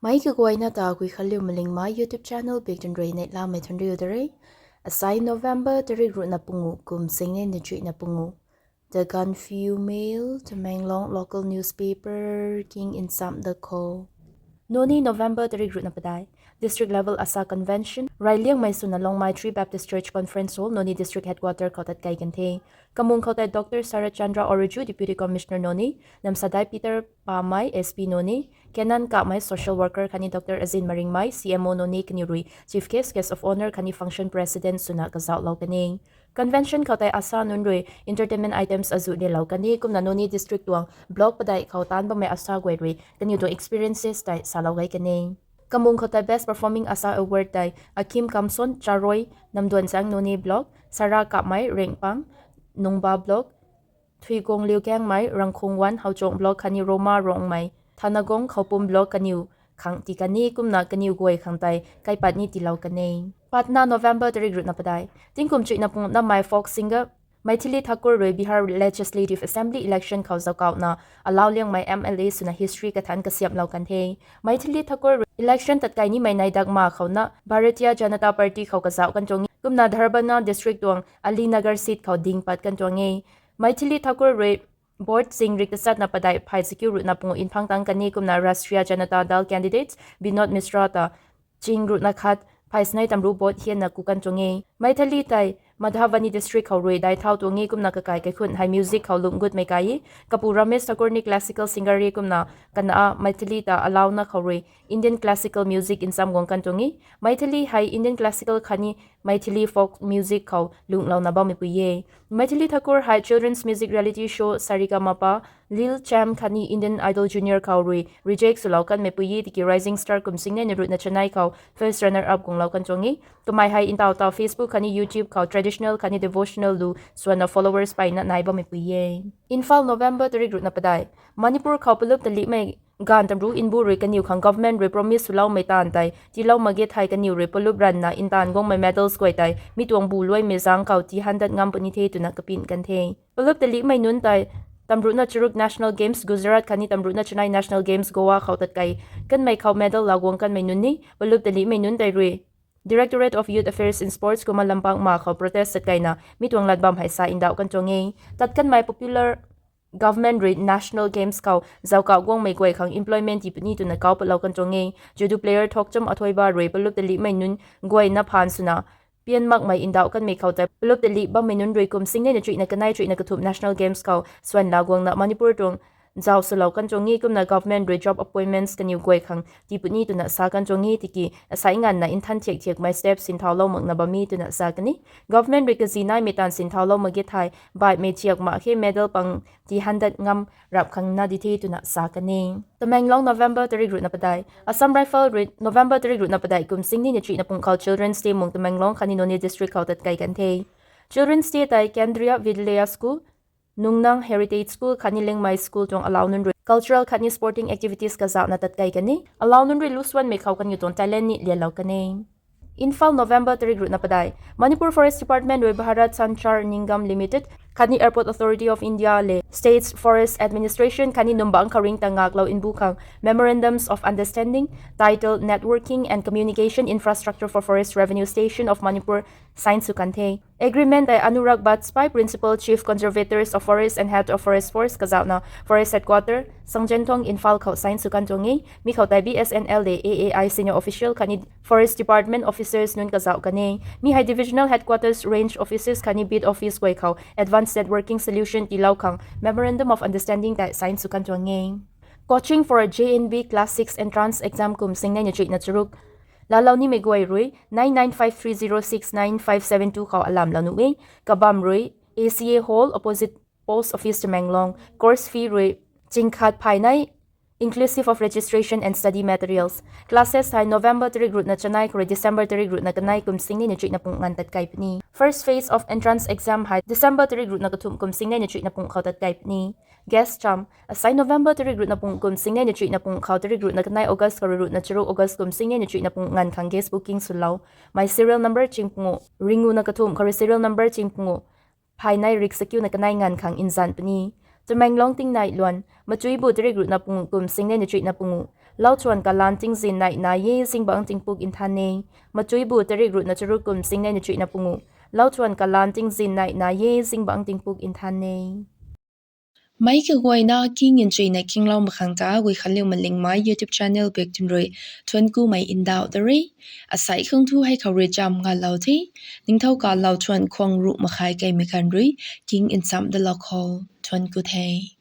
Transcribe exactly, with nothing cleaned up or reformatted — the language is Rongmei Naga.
Mei kaguayna ta Guikhanliu Malingmei YouTube channel bik tun rui neihlamei thuanriu da re. Asai November tarik ruhna pungu kum singnei na chuihna pungu. The Gaanphiu Mail, Tamenglong local newspaper king nsam da khou. Noney, November tarik ruhna padai. District level ASHA convention, Railiangmei swna Longmai Three Baptist Church Conference Hall, Noney District Headquarter khou tatkei kan the. Kamung khou tei Doctor Sarat Chandra Oriju, Deputy Commissioner Noney, Namsadai Peter Pamei, S P Noney, Kenan Kamei, social worker khatni Doctor Azin Maringmei, C M O Noney kaniw rui Chief Guest, Guest of Honour khatni Function President swna kazauhlou kan e. Convention khou tei ASHA nunc rui entertainment items azuh lelou kan e, kumna Noney District tuang block padeih khou taanc bammei ASHA guay rui kaniw tuang experiences tei salou gei kan e. Kamung khou tei Best Performing ASHA Award tei Akim Kamson, Charoi, Namduanchang, Noney Block, Sara Kamei, Rengpang, Nungba Block, Thuigongliu Kangmei, Rangkhungwan, Hauchong Block khatni Roma Rongmei, Thanagong, Khoupum Block kaniw khang tii kan e, kumna kaniw guay khang tei kaipat ni tiilou kan e. Patna, November tarik ruhna padai. Tingkum chuihna pungu namei folk singer Maithili Thakur rui Bihar Legislative Assembly election khou zaukauhna Alaoliangmei M L A swna history kathanc kasiamhlou kan the. Maithili Thakur rui election tatkei nimei nei dakma khouna Bharatiya Janata Party khou kazauh kan tuang e, kumna Dharbhanga District tuang Ali Nagar seat khou ding pat kan tuang e. Maithili Thakur rui vote ching rik tachatna padai phay chakiu ruhna pungu nphang tang kan e, kumna Rashtriya Janata Dal candidate Binod Mishra ta ching ruhna khat phay snei tamru vote hianna ku kan tuang e. Maithili tei Madhubani District khou rui dai thau tuang e, kumna kakai kaikhun hei music khou lungh gutmei kai e. Kapu Ramesh Thakur ni classical singer e, kumna kana Maithili ta Alaona khou rui Indian classical music nsam guang kan tuang e. Maithili hei Indian classical khatni Maithili folk music khou lunghlouna bammeipui e. Maithili Thakur hei children's music reality show Saregamapa, Lil Champ khatni Indian Idol Junior khou rui reject swlou kanmeipui e, tiki Rising Star kum singnei na ruhna chanei khou first runner up guanglou kan tuang e. Kamei hei ntaw taw Facebook khatni YouTube khou traditional khatni devotional lu swanna followers peyna nai bammeipui e. Imphal, November tarik ruhna padai. Manipur khou palup talihmei gaanv tamru nbu rui kaniw khang government rui promise swloumei taanv tei tiilou mak ge thei kaniw rui palup ranvna ntaanv guangmei medals guay tei mi tuang bu luaimei zaeng khou tii handat ngam puni the twna kapin kan the. Palup talihmei nunc tei tamruhna charuk National Games Gujarat khatni tamruhna chanei National Games Goa khou tatkei kanmei khou medal laa guang kanmei nunc e. Palup talihmei nunc tei rui Directorate of Youth Affairs and Sports kumna lampang ma khou protest tatkeina mi tuang lat bam hei sa ndauh kan tuang e. Tat kanmei popular government rui National Games khou zaukauh guangmei guay khang employment tii puni twna kau patlou kan tuang e. Judo player Thokchom Athoiba rui palup talihmei nunc guayna phaan swna pian makmei ndauh kanmei khou tei palup talih bammei nunc rui kum singnei na chuihna kanei chuihna kathumh National Games khou swan laa guangna Manipur tuang zauc swlou kan tuang e, kumna government rui job appointments kaniw guay khang tii puni twna sa kan tuang e, tiki asai nganvna nthan thiak thiakmei step sinthaulou makna bam e twna sa kan e. Government rui kazi naimei taanv sinthaulou mak ge thei baihmei thiak mak khe medal pang tii handat ngam rap khang na di the twna sa kan e. Tamenglong, November tarik ruhna padai. Assam Rifle rui November tarik ruhna padai kum singnei na chuihna pung khou Children's Day mung Tamenglong khatni Noney District khou tatkei kan the. Children's Day tei Kendriya Vidyalaya School, Nungnang Heritage School khatni Lingmei School tuang alau nunc rui cultural khatni sporting activities kazauhna tatkei kan e. Alau nunc rui lu swanmei khou kaniw tuang talent ni lianlou kan e. Imphal, November tarik ruhna padai. Manipur Forest Department rui Bharat Sanchar Nigam Limited khatni Airport Authority of India le States Forest Administration khatni numbang khou ringctang ngaklou nbu khang Memorandums of Understanding, title Networking and Communication Infrastructure for Forest Revenue Station of Manipur, sign sw kan the. Agreement tei Anurag Bajpai, Principal Chief Conservators of Forest and Head of Forest Force kazauhna Forest Headquarter, Sangjenthong, Imphal khou sign sw kan tuang e. Mi khou tei B S N L le A A I senior official khatni Forest Department officers nunc kazauh kan e. Mi hei Divisional Headquarters, Range Offices khatni Beat Office guay khou advanced networking solution tiilou khang Memorandum of Understanding tei sign sw kan tuang e. Coaching for J N V Class six Entrance Exam kum singnei na chuihna charuk laalou nimei guay rui nine nine five three zero six nine five seven two khou alamlou nuh e. Kabam rui A C A Hall, opposite Post Office, Tamenglong. Course fee rui chingkhat phaynei, inclusive of registration and study materials. Classes hei November tarik ruhna chanei khou rui December tarik ruhna kanei kum singnei na chuihna pung nganv tatkei puni. First phase of entrance exam hei December tarik ruhna kathumh kum singnei na chuihna pung khou tatkei puni. Guest cham, asai November tarik ruhna pung kum singnei na chuihna pung khou tarik ruhna kanei August khou rui ruhna charuk August kum singnei na chuihna pung nganv khang guest booking swlou. My serial number ching pungu, ringu na kathumh khou rui serial number ching pungu phaynei rik sakiu na kanei nganv khang nzan puni. Tamenglong tingnai luan, machuibu tarik ruhna pungu kum singnei na chuihna pungu Lauthuan kalan tingzin nai nai e, zingbangc tingpuk nthan e. Machuibu tarik ruhna charuk kum singnei na chuihna pungu. Lauthuan kalan tingzin nai nai e, zingbangc tingpuk nthan e. Meic kaguayna king nchuina kinglou mak khang ta Guikhanliu Malingmei YouTube channel bak tun rui thuankumei ndauh da re. Asei khang thu hei khou rui cham ngalou the. Ningthau kalou thuan khwang ruh makhai kaimei kan rui king nchamh dalou khou thuanku the.